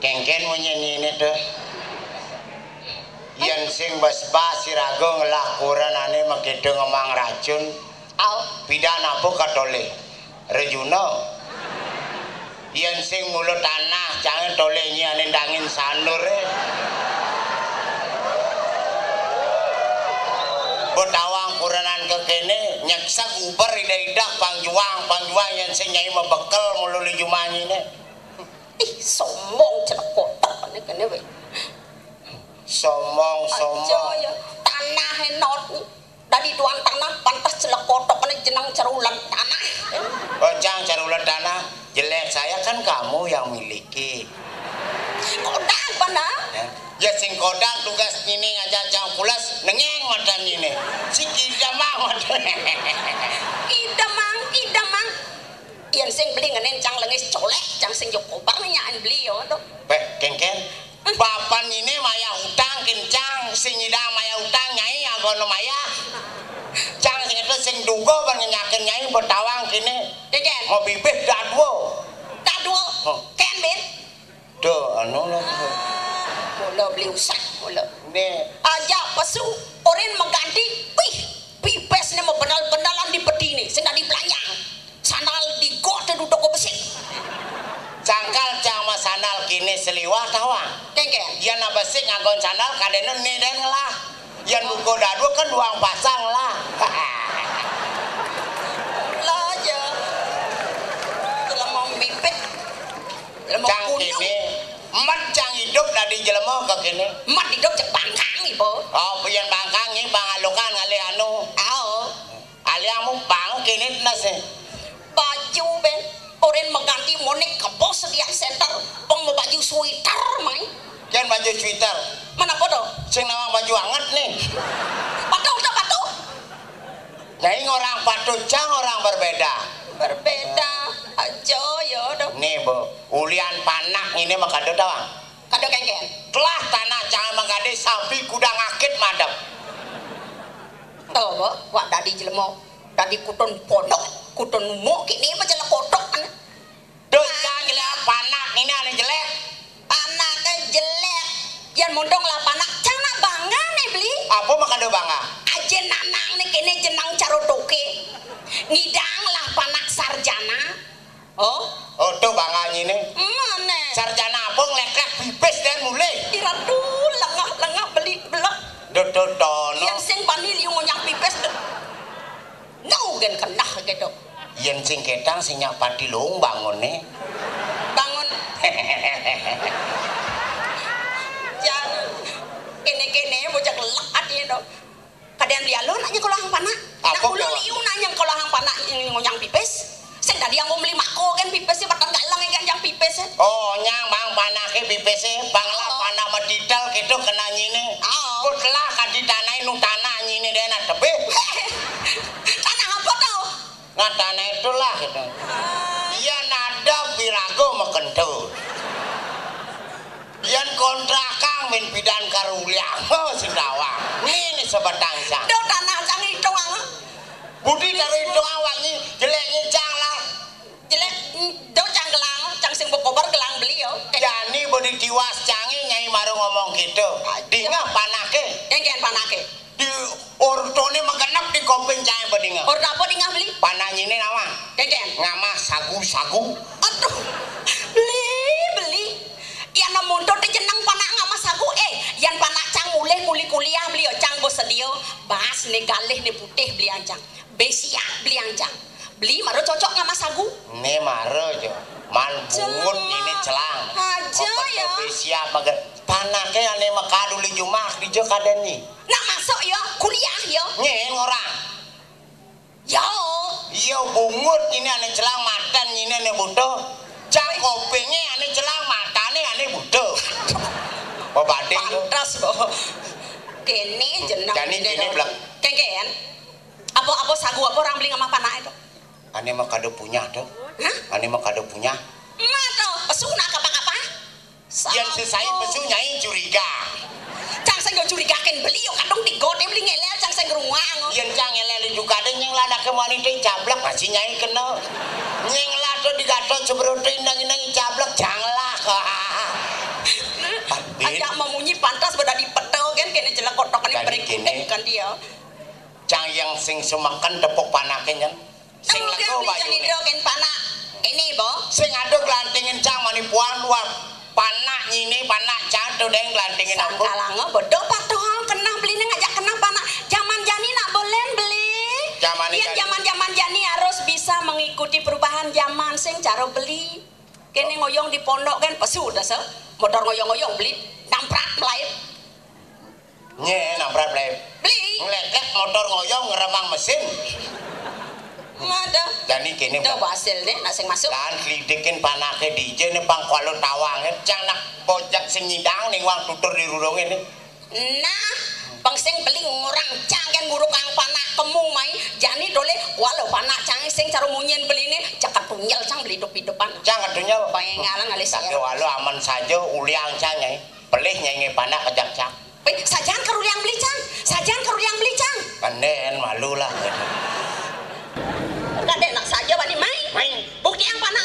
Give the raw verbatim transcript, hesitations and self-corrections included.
Kéngkén munyine to. Yén sing bas-bas siraga ngelah kurenané makita ngemang racun, au, pidan apa katolih? Rejuna. Yén sing mula tanah, cangé tolih nyi ané dangin sanuré. Betawang kurenan kekéné, nyeksek uber idak-idak pang juang, pang juang yén sing nyai mabekel mula li jumah nyiné. Ih, sombong celek kotok né kéné wé. Sombong, sombong. Aja ya, tanah enot. Dadi tuan tanah pantes celek kotok né jeneng cerulet tanah. Oh, cang cerulet tanah. Jelek saya kan kamu yang miliki. Kodak mana? Ya. Ya sing kodak tugas nyiné aja cang pules nengeng mata nyiné. Si kidamang mata. Idamang, idamang. Yén sing beli ngenin cang lengis colek, cang sing yo kobar nyain beli yo to. Béh, kéngkén. Bapan nyiné mayah utang kén cang, sing nyidang mayah utang nyai agono mayah. Cang sing itu sing duga ban ngenyakin nyai betawang kéné. Kéngkén. Mau bibih dadua. Dadua. Huh. Kén bin. Duh, anu lah. Mula beli usah, mula. Né. Aja pesu, orin maganti, wih, pipis né mau benal-benalan di peti né, sing dadi belanjang. Sandal di got té duduk besik. Cangkal cang mah sandal kéné seliwah tawang. Kéngkén. Yén besik nganggon sandal kadéna né dén ngelah. Yén buka dadua kan duang pasang lah. Lah aja. Jelema mipit. Jelema cang kunyuk. Kéné, emet cang idup dadi jelema kekéné. Emet idup cék bangkang, Ibu. Oh, yén bangkang nyi bang alukan ngalih anu. Ao. Aliang mu bang kéné tenas. Baju ben. Orin maganti monik kebos sedia center. Peng mau baju sweater mai. Kén baju sweater. Mana foto? Sing nawang baju anget nih. Patuh, tak patuh. Nah, ini orang patuh, cang orang berbeda. Berbeda. Aja ya dong. Nih, Bu. Ulian panak ini mah kado tawang. Kado kéngkén. Telah tanah cang mah gade sampai kuda ngakit madep. Tuh, Bu. Wak dadi jelema. Dadi kutun pondok, kutun umuk, kini apa jelek kotok kan? Duh, cang jelek panak ini ane jelek. Anaknya jelek. Yan mondong lah panak, cang nak bangga nih beli. Apa mah kada bangga? Aja nanang nih kene jenang carotoke. Ngidang lah panak sarjana. Oh? Oh, tuh bangga nyine. Mana? Sarjana apa ngleklek pipis dan mulih. Iratu lengah-lengah beli belek. Duh, duh, dono. Yang sing bani liu ngunyah pipis tuh. Ngau gen kenah gitu. Yen sing ketang sing nyak pati lung bangune. Bangun. Jan. Kene-kene bocah kelak ati to. Kadang dia lo nak nyekolah hang panak. Apa nak ulo kau? Liu nak nyekolah hang panak ngunyang pipis. Sing tadi yang beli mako kan pipis sih, petang galang kan yang pipis. Oh, nyang bang panake pipis sih, bang lah. Oh. Panak medital gitu kena nyine. Oh. Kutlah kadi tanai nu tanah nyine deh nak tebih. Tanah apa tuh? Nah, tanah itulah gitu. Iya nada pirago mekento. Yan kontrakang min pidan karuliang. Oh, sing dawang. Ini sebatang sang. Duh, tanah sang hitung ang. Budi karo hitung awak ni jelek ni cang lah. Jelek, do cang gelang, cang sing bekobar gelang beli yo. Jani budi tiwas cangi nyai maru ngomong gitu. Dingah panake. Yang kian panake. Di ortone magenep di koping cang bedinga. Orto apa dingah beli? Panah nyine nawang. Keken. Ngamah sagu-sagu. Aduh. Beli, beli. Yan montor di jeneng panak ngamah sagu. Eh, yan panak cang mulih kuli kuliah beli yo cang bos sedio. Bas ni galih ni putih beli ancang. Besiak beli ancang. Beli maro cocok ngamah sagu. Ne maro jo. Man bungut ini celang. Aja ya. Besiak mager. Panake ane makadu li jumah di jo kadeni. Nak masuk ya, kuliah ya. Nyen orang. Ya. Iya bungut ini ane celang matan ini ane buto. Cang kopinge ane celang matane ane buto. Babading tu. Pantas kok. Kene jeneng. Jani kene belak. Kengken. Apa apa sagu apa orang beli ngamah panak itu? Ane mah kada punya tu. Hah? Ane mah kada punya. Emak tu, pesu nak apa-apa? Yan sesai pesu nyai curiga. Cang sing yo curiga ken beli yo kadung digote beli ngelel cang sing ngrungak. Yan cang ngelel juga ada nyeng lah nak kemani tu cablek masih nyai kena. Nyeng lah tu digatot sebroto indang-indang cablek cang lah. Ajak mamunyi pantas beda di peta kan, kene jelek kotok ini. Jadi berikutik kene, kan dia. Cang yang sing sumeken tepuk panake nyen. Sing lego bayu. Indo ken panak ini, Bo. Sing ada gelantingin cang mani puan luar. Panak nyini, panak cang tuh deng gelantingin aku. Sangkalanga bodoh patuh kenah beli ning ngajak kenah panak. Zaman jani nak boleh beli. Zaman jani. Zaman-zaman jani harus bisa mengikuti perubahan zaman sing cara beli. Kene ngoyong di pondok kan pesu dah se. Motor ngoyong-ngoyong beli namprak melait. Nye, namprak melait. Beli. Ngelekek motor ngoyong ngeremang mesin. Ada. Jani kene. Dah hasil deh, nak sing masuk. Lan selidikin panake di je ne pang kualo tawang. Cang nak bojak sing nyidang ning wang tutur di rurung ini. Nah, bang sing beli ngurang cang kan buruk ang panak kemu mai. Jani dole kualo panak cang sing cara munyin beli ne. Cakap punyel cang beli hidup-hidupan. Cang adunyel. Pengalang alis. Tapi walau aman saja uliang cang nyai. Pelih nyai nge panak kejak cang. Weh, sajaan karo uliang beli cang. Sajaan karo uliang beli cang. Kanden malu lah. Kade nak saja bani mai. Mai. Bukti ang panak.